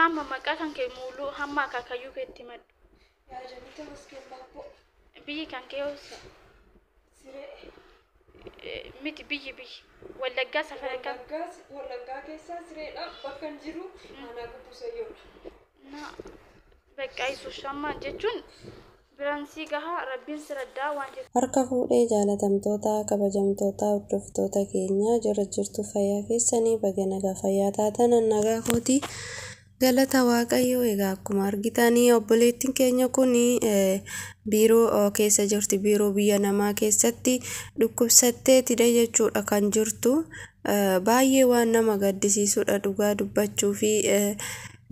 Amma maqaa kan kee muuluu hamma akaakayyuu keetti himadhu. Yaadanii Tamasgeen Baabboo. Biyyi kan kee hoosa. Siree. Miti, biyyi biyyi. Wallaggaa safara kam? Wallaggaa, Wallaggaa keessaa Sireedha. Bakka hin jiru aanaa Gubbusayyoodha. Na bakka isu amma jechuun biraan sii gahaa, rabbiin si raddaa waan jettu. Harka fuudhee, jaalatamtoota, kabajamtoota, hordoftoota keenya, jira jirtu? Fayyaa keessanii? Baga nagaa fayyaa taatan. Nagaa kooti, galata Waaqayyoo. Egaa akkuma argitanii obboleettiin keenya kun biiroo keessa jirti. Biiroo biyya namaa keessatti dhukkubsatteetidha jechuudha kan jirtu. Baay'ee waan nama gaddisiisudha dhugaa dubbachuu fi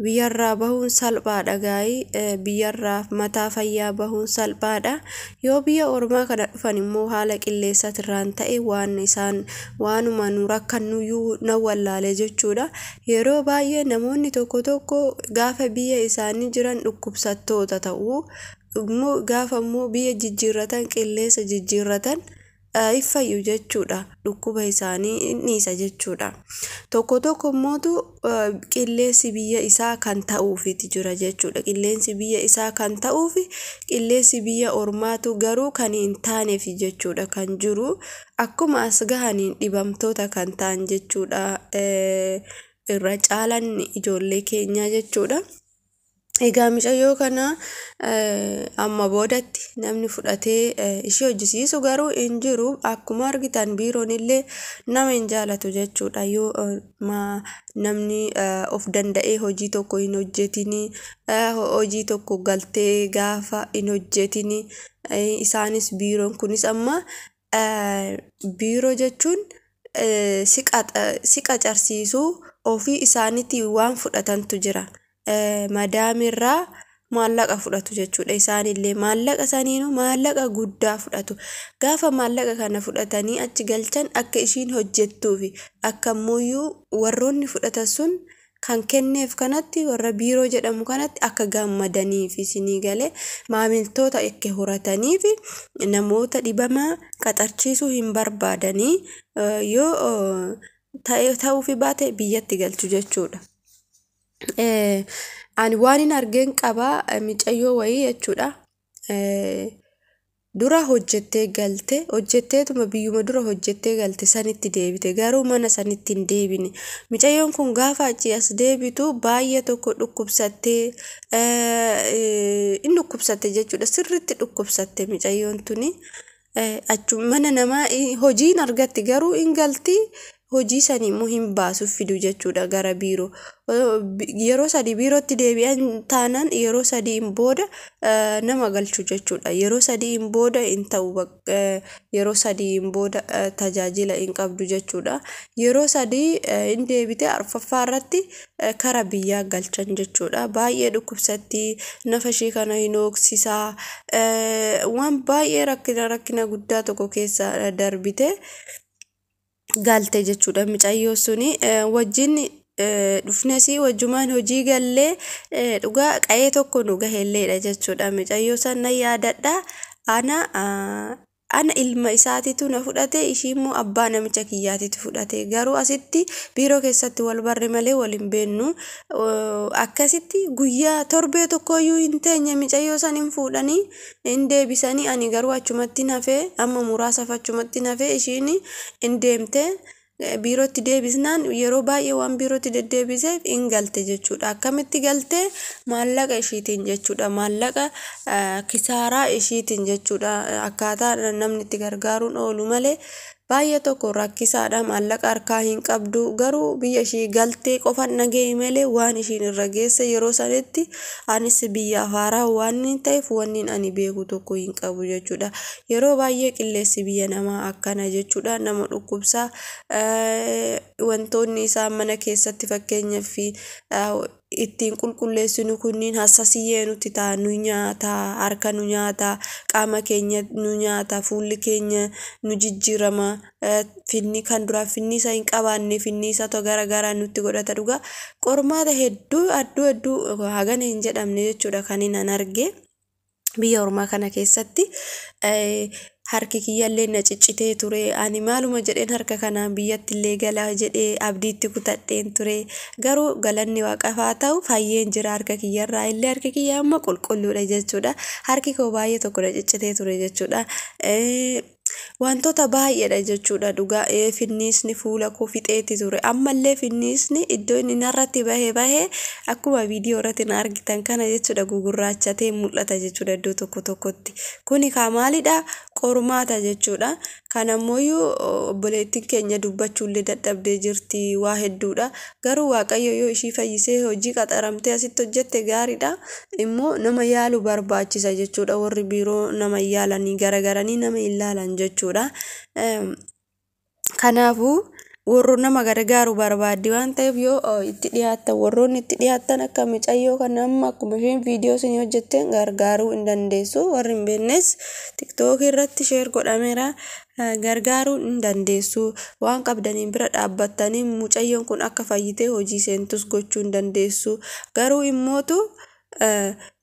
biyyarraa bahuun salphaadha gaa'ii, biyyarraa mataa fayyaa bahuun salphaadha. Yoo biyya ormaa kana dhufan immoo haala qilleensatirraan ta'e waan isaan waanuma nu rakkannuyyuu na wallaale jechuudha. Yeroo baay'ee namoonni tokko tokko gaafa biyya isaanii jiran dhukkubsattoota ta'u immoo, gaafa immoo biyya jijjiirratan, qilleensa jijjiirratan, iffayyu jechuudha, dhukkuba isaanii hin dhiisa jechuudha. Tokko tokko immootu qilleensi biyya isaa kan ta'uufiti jira jechuudha. Qilleensi biyya isaa kan ta'uufi, qilleensi biyya ormaatu garuu kan hin taaneef jechuudha kan jiru. Akkuma as gahaniin dhibamtoota kan ta'an jechuudha irra caalan ijoollee keenyaa jechuudha. Egaa mucayyoo kana amma boodatti namni fudhatee ishee hojjisiisu garuu hin jiru. Akkuma argitan biiroon illee nama hin jaalatu jechuudha. Yoo namni of danda'ee hojii tokko hin hojjetin, hojii tokko galtee gaafa hin hojjetin, isaanis biiroon kunis amma biiroo jechuun si qacarsiisuu ofii isaaniitii waan fudhatantu jira. Madaamirraa maallaqa fudhatu jechuudha. Isaanillee maallaqa saniinuu maallaqa guddaa fudhatu. Gaafa maallaqa kana fudhatanii achi galchan akka ishiin hojjettuufi akka ammoo warroonni fudhatan sun kan kenneef kanatti, warra biiroo jedhamu kanatti akka gammadaniif, isinii galee, maamiltoota akka horataniif namoota dhibamaa qaxarchiisuu hin barbaadanii, yoo ta'uufi baate biyyatti galchu jechuudha. Ani waan hin argeen qabaa, micayyoo wayii jechuudha. Dura hojjettee galte, hojjetteetuma biyyuma dura hojjettee galte sanitti deebite, garuu mana sanitti hin deebine. Micayyoon kun gaafa achii as deebitu baay'ee tokko dhukkubsattee, in dhukkubsatte jechuudha. Sirriitti dhukkubsatte micayyoon tuni. Achuma mana namaa hojiin argatti, garuu hin galti, hojii sanii immoo hin baasuuf fidu jechuudha gara biiroo. Yeroo 3 biirootti deebi'an taanaan yeroo 3n booda nama galchu jechuudha. Yeroo 3n booda hin ta'u, yeroo 3n booda tajaajila hin qabdu jechuudha. Yeroo 3 hin deebite, arfaffaa irratti kara biyyaa galchan jechuudha. Baay'ee dhukkubsatti, nafa ishee kana hin hooksisaa, waan baay'ee rakkina rakkina guddaa tokko keessa darbite galte jechuudha. Mucayyoo suni wajjin dhufnes, wajjumaan hojii gallee, dhugaa qa'ee tokko nu gahelleedha jechuudha. Mucayyoo san nan yaadadha. Ana ilma isaatitu na fudhate, ishii immoo abbaa namicha kiyyaatitu fudhate. Garuu asitti biiroo keessatti wal barre malee wal hin beennu. Akkasitti guyyaa torbee tokkoyyuu hin teenye, mucayyoo san hin fuudhanii hin deebisanii. Ani garuu achumatti hafee, amma muraasaaf achumatti hafee, ishiin hin deemte. Biirootti deebisnaan yeroo baay'ee waan biirootti deddeebiseef hin galte jechuudha. Akkamitti galte? Maallaqa ishiitiin jechuudha. Maallaqa kisaaraa ishiitiin jechuudha. Akkaataa namni itti gargaaruun oolu malee baay'ee tokko rakkisaadha. Maallaqa harkaa hin qabdu, garuu biyya ishii galtee qofan dhaga'e malee waan ishiin irra geesse yeroo sanitti anis biyya haaraa waan ta'eef wanni ani beeku tokko hin qabu jechuudha. Yeroo baay'ee qilleensi biyya namaa akkana jechuudha. Nama dhukkubsaa, wantoonni isaan mana keessatti fakkeenyaaf ittiin qulqulleessinu kunniin hassasiyyee nutti ta'a, nu nyaata, harka nu nyaata, qaama keenya nu nyaata, fuulli keenya nu jijjiirama, finni kan duraa finniisa hin qabaanne finniisatu gara nutti godhata. Dhugaa qormaata hedduu hedduu hedduu hagana hin jedhamne jechuudha kan hin arge. Biyya ormaa kana keessatti harki kiyyallee na ciccitee ture. Ani maaluma jedheen harka kanaan biyyatti illee galaa jedhee abdiitti kutadheen ture. Garuu galanni waaqaaf haa ta'u, fayyeen jira. Harka kiyyarraa illee harki kiyya amma qulqulluudha jechuudha. Harki koo baay'ee tokko na ciccitee ture jechuudha. Wantoota baay'eedha jechuudha dhugaa. Finniisni fuula koo fixeetti ture. Ammallee finniisni iddoo inni narratti bahee bahee akkuma viidiyoo irratti na argitan kana jechuudha, gugurraachatee mul'ata jechuudha iddoo tokko tokkotti. Kuni kaa maalidha? Qormaata jechuudha. Kanammoo obboleettiin keenya dubbachuullee dadhabdee jirti, waa hedduudha. Garuu Waaqayyo yoo ishii fayyisee hojii qaxaramtee asitti hojjette gaariidha. Immoo nama yaalu barbaachisa jechuudha. Warri biiroo nama yaalanii garagaranii nama hin laalan jechuudha. Kanaafuu warra nama gargaaru barbaaddi waan ta'eef, yoo itti dhiyaattan, warroonni itti dhiyaattan, akka mucayyoo kana amma akkuma isheen viidiyoo isinii hojjetteen gargaaruu hin dandeessu. Warri hin beeknes TikTokii irratti share godhameera, gargaaruu hin dandeessu. Waan qabdaniin bira dhaabbattanii mucayyoon kun akka fayyitee hojii seentus gochuu hin dandeessu. Garuu immootu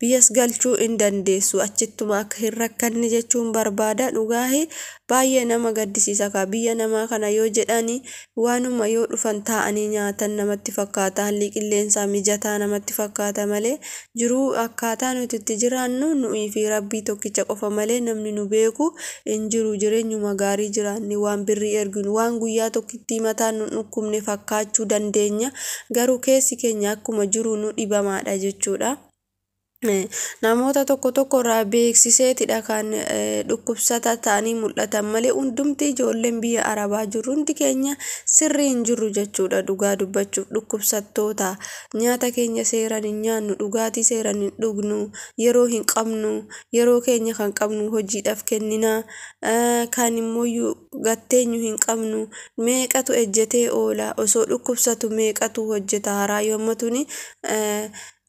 biyyas galchuu hin dandeessu, achittuma akka hin rakkanne jechuun barbaada. Dhugaahi baay'ee nama gaddisiisa kaa. Biyya namaa kana yoo jedhani waanuma yoo dhufan taa'anii nyaatan namatti fakkaata, haalli qilleensaa mijataa namatti fakkaata malee, jiruu akkaataa nuti itti jiraannu nu'ii fi rabbii tokkicha qofa malee namni nu beeku hin jiru. Jireenyuma gaarii jiraanne, waan birrii erginu, waan guyyaa tokkittii mataan nu dhukkubne fakkaachuu dandeenya, garuu keessi keenya akkuma jiru nu dhibamaadha jechuudha. Namoota tokko tokko irraa beeksiseetidha kan dhukkubsata ta'anii mul'atan malee, hundumti ijoolleen biyya arabaa jirru hundi keenya sirrii hin jirru jechuudha. Dhugaa dubbachuuf dhukkubsattoota. Nyaata keenya seeraan hin nyaannu, dhugaatii seeraan hin dhugnu, yeroo hin qabnu. Yeroo keenya kan qabnu hojiidhaaf kennina, kan immoo gatteenyu hin qabnu. Meeqatu ejjetee oola osoo dhukkubsatu? Meeqatu hojjeta haraa yommuu tuni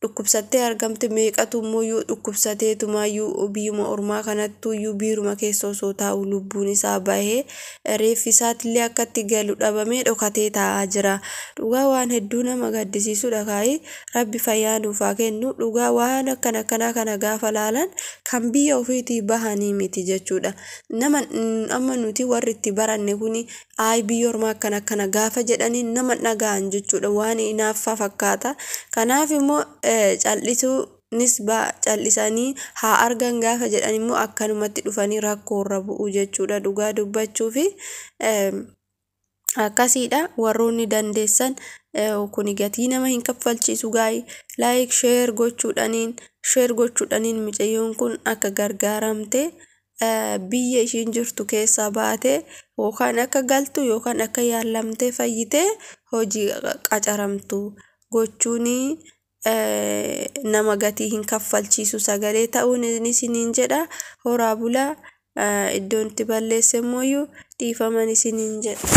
dhukkubsattee argamte? Meeqatu immoo dhukkubsateetumaayyuu biyyuma ormaa kanattuyyuu biiruma keessa osoo taa'u lubbuun isaa bahee, reeffi isaatillee akkatti galu dhabamee dhokatee taa'aa jira. Dhugaa waan hedduu nama gaddisiisudha kaayi. Rabbi fayyaa nuuf haa kennu. Dhugaa waan akkana akkanaa kana gaafa laalan kan biyya ofiitii bahanii miti jechuudha. Nama amma nuti warri itti baranne kuni ayi biyya ormaa akkana akkana gaafa jedhanii nama dhaga'an jechuudha. Waan hinaaffaa fakkaata. Kanaaf immoo cal'isuunis cal'isanii haa argan gaafa jedhan immoo akkanumatti dhufanii rakkoorra bu'u jechuudha, dhugaa dubbachuu fi akkasiidha. Warroonni dandeessan, kuni gatii nama hin kaffalchiisu gaayi, like share gochuudhaniin mucayyoon kun akka gargaaramte, biyya ishiin jirtu keessaa baatee yookaan akka galtu yookaan akka yaalamtee fayyitee hojii qacaramtu gochuun nama gatii hin kaffalchiisu. Sagalee ta'uun isiniin jedha. Horaa bulaa. Iddoon itti balleesse immoo dhiifaman isiniin jedha.